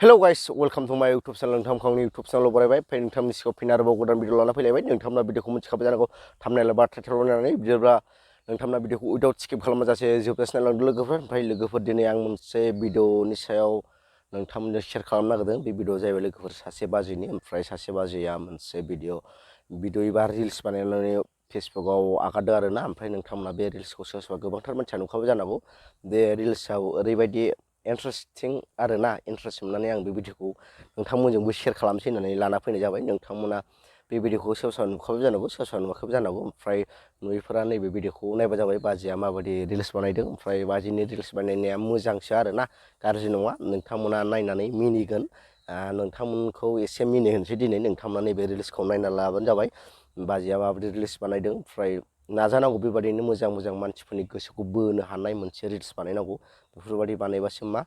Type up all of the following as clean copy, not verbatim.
Hello guys, welcome to my YouTube channel. नोंथांनि YouTube channel बरायबाय फै नोंथांनि सिगाङाव फिन आरोबाव गोदान भिडिअ लाना फैलायबाय नोंथांमोना भिडिअखौ मिथिखाबाय जानांगौ थाम्बनेल एबा टाइटेल नायनानै बिदिब्ला नोंथांमोना भिडिअखौ उइदाउट स्किप खालामाजासे जोबजासिम नायलांदो लोगोफोर ओमफ्राय लोगोफोर दिनै आं मोनसे भिडिअनि सायाव नोंथांमोननो शेयार खालामनो नागिरदों बे भिडिअ जाहैबाय लोगोफोर सासे बाजैनि ओमफ्राय सासे बाजैया मोनसे भिडिअ एबा रिल्स बानायनानै फेसबुकआव आगारदों आरोना ओमफ्राय नोंथांमोना बे रिल्सखौ सोरबा सोरबा गोबांथार मानसिया नुखाबाय जानांगौ बे रिल्सआव ओरैबायदि इन्टारेस्टिं आरोना इन्टारेस्ट मोननानै आं बे भिडिअखौ नोंथांमोनजोंबो शेयार खालामसै होननानै लाना फैनाय जाबाय नोंथांमोना बे भिडिअखौ सोरबा सोरबा नुखाबाय जानांगौ सोरबा सोरबा नुवाखैबो जानांगौ ओमफ्राय नुयैफोरा नैबे भिडिअखौ नायबा जाबाय बाजैया माबायदि रिल्स बानायदों ओमफ्राय बाजैनि रिल्स बानायनाया मोजांसो आरोना गाज्रि नङा नोंथांमोना नायनानै मिनिगोन नोंथांमोनखौ एसे मिनिहोनोसै दिनै नोंथांमोना नैबे रिल्सखौ नायना लाबानो जाबाय बाजैया माबायदि रिल्स बानायदों ओमफ्राय नाजानांगौ बेबायदिनो मोजां मोजां मानसिफोरनि गोसोखौ बोनो हानाय मोनसे रिल्स बानायनांगौ बेफोरबायदि बानायबासो मा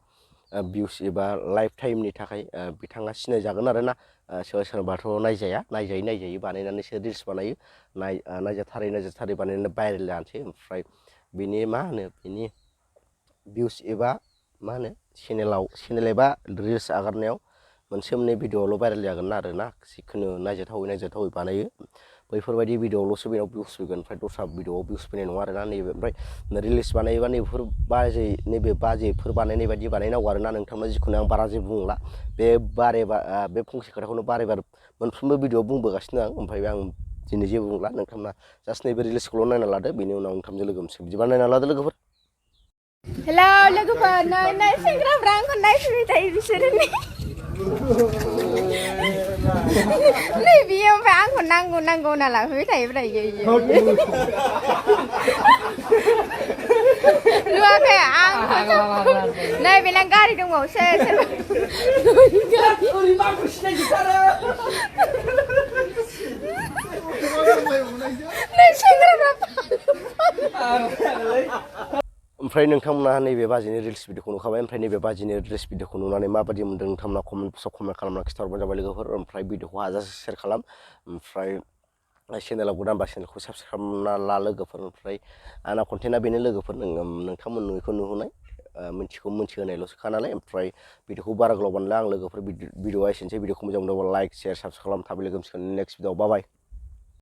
भिउस एबा लाइफ टाइमनि थाखाय बिथाङा सिनायजागोन आरोना सोरबा सोरबाथ' नायजायै बानायनानैसो रिल्स बानायो नायजाथारै बानायनानै भाइरेल जानोसै ओमफ्राय बिनि मा होनो बिनि भिउस एबा मा होनो चेनेल एबा रिल्स आगारनायाव मोनसे मोननै भिडिअ'ल' भाइरेल जागोन आरोना जिखुनु नायजाथावै बानायो बैफोरबायदि भिडिअ'ल'सो बेनाव भिउस फैगोन ओमफ्राय दस्रा भिडिअ'आव भिउस फैनाय नङा आरोना नैबे ओमफ्राय रिल्स बानायोबा नैबे बाजैफोर बानायनाय बायदि बानायनांगौ आरोना नोंथांमोना जिखुनु आं बारा जेबो बुंला बे फंसे खोथाखौनो बारे मोनफ्रोमबो भिडिअ'आव बुंबोगासिनो आं ओमफ्राय आं दिनै जेबो बुंला नोंथांमोना जास्ट नैबे रिल्सखौल' नायना लादो बेनि उनाव नोंथांजों लोगो मोनसे बिदिबा नायना लादो लोगोफोर हेलौ लोगोफोर नै सेंग्राफ्रा आंखौ नायफैबाय थायो बिसोरो नै बियो ओमफ्राय आंखौ नांगौ होनना लाफैबाय थायोब्रा इयो नुवाखै आंखौ नै बेना गारि दंबावोसो नै सेंग्राफ्रा ओमफ्राय नोंथांमोना नैबे बाजैनि रिल्स भिडिअखौ नुखाबाय ओमफ्राय नैबे बाजैनि रिल्स भिडिअखौ नुनानै माबायदि मोन्दों नोंथांमोना कमेन्ट खालामना खिन्थाहरबानो जाबाय लोगोफोर ओमफ्राय भिडिअखौ हाजासे शेयार खालाम ओमफ्राय चेनेलाव गोदानबा चेनेलखौ साबस्क्राइब खालामना ला लोगोफोर ओमफ्राय आंना कन्टेन्टआ बेनो लोगोफोर नोंथांमोन नुयैखौ नुहोनाय मिथिहोनायल'सोखा नालाय ओमफ्राय भिडिअखौ बारा गोलाव बानायला आं लोगोफोर भिडिअआ एसेनोसै भिडिअखौ मोजां मोनोब्ला लाइक शेयार साबस्क्राइब खालाम थाबै लोगो मोनसिगोन नेक्स्ट भिडिअआव बाय